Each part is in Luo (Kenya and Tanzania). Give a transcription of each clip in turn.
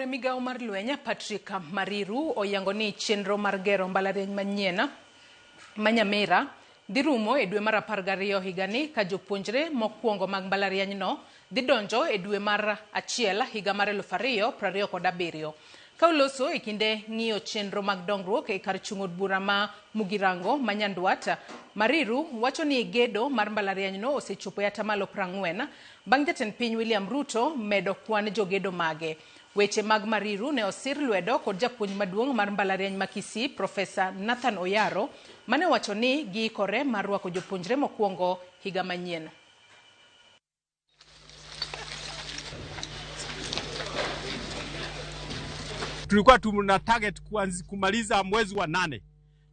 Jaor e migawo mar lweny Patrick Mariru oyango ni chenro mar gero mbalariany manyien ma Nyamira dhi rumo e dwe mar 12 higani ka jopuonjre mokwongo mag mbalarianyno dhi donjo e dwe mar 1 higa mar 2027. Ka oloso e kinde ng'iyo chenro mag dongruok e kar chung' od bura ma Mugirango ma Nyandwat, Mariru wacho ni gedo mar mbalarianyno osechopo e atamalo 40 bang' jatend piny William Ruto medo kwan jogedo mage. Weche mag Mariru ne osir lwedo kod japuonj maduong' mar mbalariany ma Kisii Profesa Nathan Oyaro mane owacho ni giikore mar rwako jopuonjre mokwongo higa manyien. Tulikuwa tuna target kumaliza mwezi wa 8,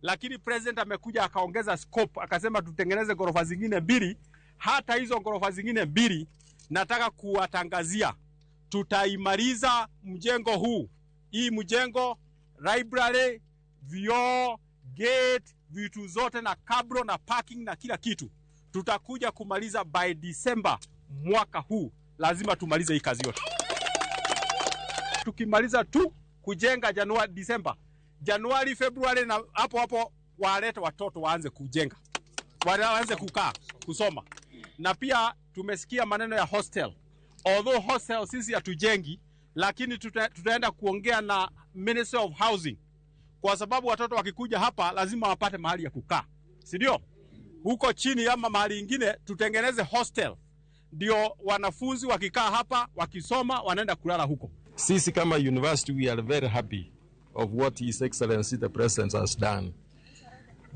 lakini president amekuja akaongeza scope, akasema tutengeneze ghorofa zingine 2. Hata hizo ghorofa zingine 2 nataka kuwatangazia tutaimaliza mjengo huu, hii mjengo, library, vioo, gate, vitu zote na kabro na parking na kila kitu. Tutakuja kumaliza by December mwaka huu, lazima tumalize hii kazi yote. Tukimaliza tu kujenga Januari, December, Januari, February na hapo hapo walete watoto waanze kujenga, waanze kukaa kusoma. Na pia tumesikia maneno ya hostel. Although hostel sisi hatujengi, lakini tutaenda kuongea na Ministry of Housing, kwa sababu watoto wakikuja hapa lazima wapate mahali ya kukaa, si ndio? Huko chini ama mahali ingine tutengeneze hostel, ndio wanafunzi wakikaa hapa wakisoma wanaenda kulala huko. Sisi kama university we are very happy of what His Excellency the President has done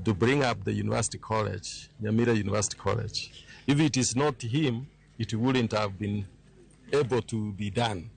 to bring up the university college, Nyamira University College. If it is not him, it wouldn't have been able to be done.